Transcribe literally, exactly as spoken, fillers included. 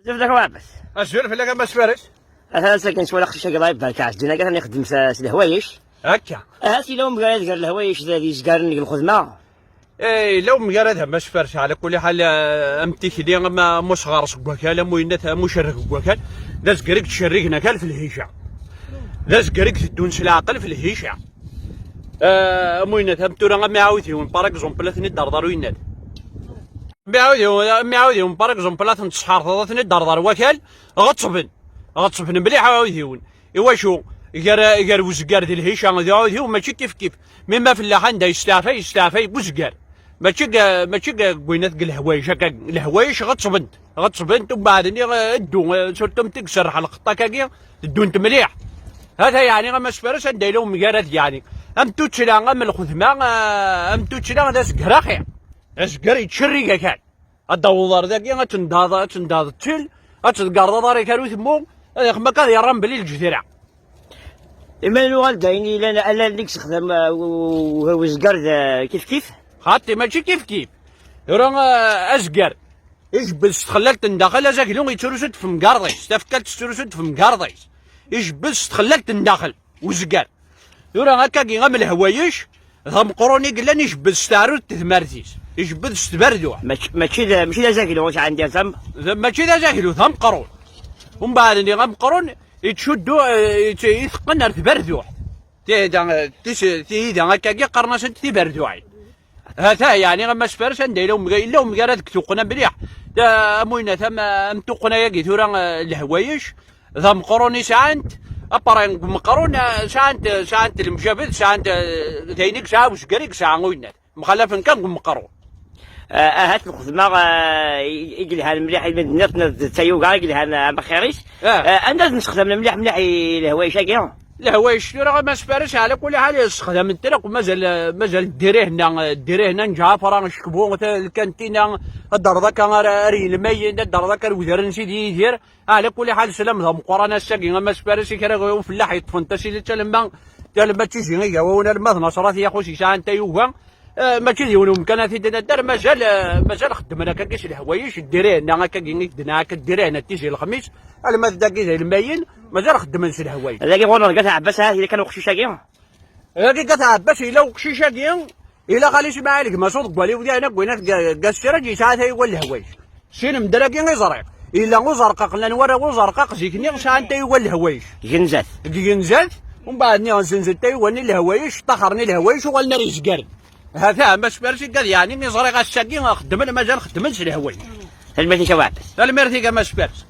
Tebda Ɛebbas. Azul fell-ak a Mass Fares. Atan akken s wala qcic-agi, Allah ibarek, Ɛezdin-agi atan ixeddem s, s lehwayec. Akka. Ahat yella umgarad gar lehwayec d, d yizgaren deg lxedma. Eh, yella umgarad a Mass Fares, ɛla kulli ḥal, eh, am tikli, am, am usɣar seg wakal, am uyennat, am ucerreg seg wakal. D azger i yettcerrigen akal f lhica. D azger i iteddun s leɛqel f lhica. Eh, am uyennat, am tura, am iɛawdiwen, par exemple, ad ten-id-terḍer uyennat. Am iɛawdiwen, am iɛawdiwen, par exemple, ad ten-tesḥerteḍ, ad ten-id-terḍer wakal, ɣettben. Ɣettben mliḥ iɛawdiwen. Iwacu? Gar, gar uzgar d lhica d uɛudiw mačči kif kif. Mi ma fellaḥ anda yesteɛfay, yesteɛfay deg uzgar. Mačči deg, mačči deg, deg winat deg lehwayec akka. Lehwayec ɣettbent, ɣettbent, umbeɛd-nni, eh, ddu, eh, surtout am tig serreḥ lqeṭṭa-kagi, teddunt mliḥ. Hata yeɛni a Mass Fares anda yella umgarad yeɛni. Am tuttla, am lxedma, eh, am tuttla d azger axir. Azger yettcerrig akal. Ad d-taweḍ ar dagi, ad tendaḍ, ad tendaḍ ttil, ad tḍeggerḍ aḍar-ik ar utemmu, ad ixem akka ad yerra mebla lǧedra. Ima nuɣal d ayen yellan, allalen i yessexdam, uh, u-, u-, uzger d, uh, kif kif? Xaṭi, mačči kif kif. Tura, uh, azger, ijebbed s txellalt n daxel, azaglu yettrusu-d f temgerḍ-is, tafekkalt tettrusu-d f temgerḍ-is. Ijebbed s txellalt n daxel, uzger. Tura akkagi am lehwayec, d ameqqrun i yellan ijebbed s teɛrurt n tedmart-is, ijebbed s tberduɛt. Mačči, mačči d, mačči d azaglu i sɛan d azam. D, mačči d azaglu, d ameqqrun. Umbeɛd-nni ameqqrun, yettcuddu, eh, yett-, iteqqen ar tberduɛt. Tihida, tis-, tihida akkagi qqaren-asent tiberduɛin. Hata, yeɛni, a Mass Fares, anda yella umga-, yella umgarad deg tuqqna mliḥ. Da, am winat, am, am tuqqna-yagi tura, eh, lehwayec, d ameqqrun i sɛant, apparay deg umeqqrun, eh, sɛant, sɛant lemjabed, sɛant, eh, d ayen i yesɛa uzger i yesɛa uyennat. Mxalafen kan deg umeqqrun. Eh, ahat lxedma, eh, i, i yelhan mliḥ i medden-nniḍen d tayuga i yelhan, eh, am axir-is. Eh. Eh, anda ad nessexdam mliḥ mliḥ i lehwayec-agi? Lehwayec tura a Mass Fares, ɛla kulli ḥal, ssexdamen-ten akk, mazal, mazal ddirihen-a, ddirihen-a n Ǧɛafra, Cekbu, ta-, lkantina, ad d-terreḍ akka ar, ar yelmayen, ad d-terreḍ akka ar wedrar n Sidi Yidir. Ɛla kulli ḥal, sslam d ameqqran ass-agi a Mass Fares i kra n ufellaḥ yeṭṭfen tasilit alemma, alemma d Tizi Igawawen, alemma d Naṣrati, axus yesɛan tayuga. Eh, mačči d yiwen umkan ad t-id-nadder, mazal, eh, mazal xeddmen akkagi s lehwayec, ddirihen-a akkagi i k-d-nniɣ akka, ddirihen n Tizi Lexmis, alma d dagi d ilmayen, mazal xeddmen s lehwayec. Dagi ɣur-neɣ deg At Ɛebbas, ahat yella kan uqcic-agi. Dagi deg At Ɛebbas yella uqcic-agi, yella Xali Smaɛil gma-s uḍeggal-iw diɣen akk winat deg, deg Assiraj yesɛa tayuga n lehwayec. Sin medden-agi i ẓriɣ. Yella Uẓerqaq, llan warraw Uẓerqaq zik-nni sɛan tayuga n lehwayec. Genzat. Deg Genzat, umbeɛd-nni zenzen tayuga-nni n lehwayec, ṭṭaxren i lehwayec, uɣalen ar yezgaren. Hata, a Mass Fares, igad yeɛni i ẓriɣ ass-agi xeddmen, mazal xeddmen s lehwayec. Tanemmirt-ik a Waɛbas. Tanemmirt-ik a Mass Fares.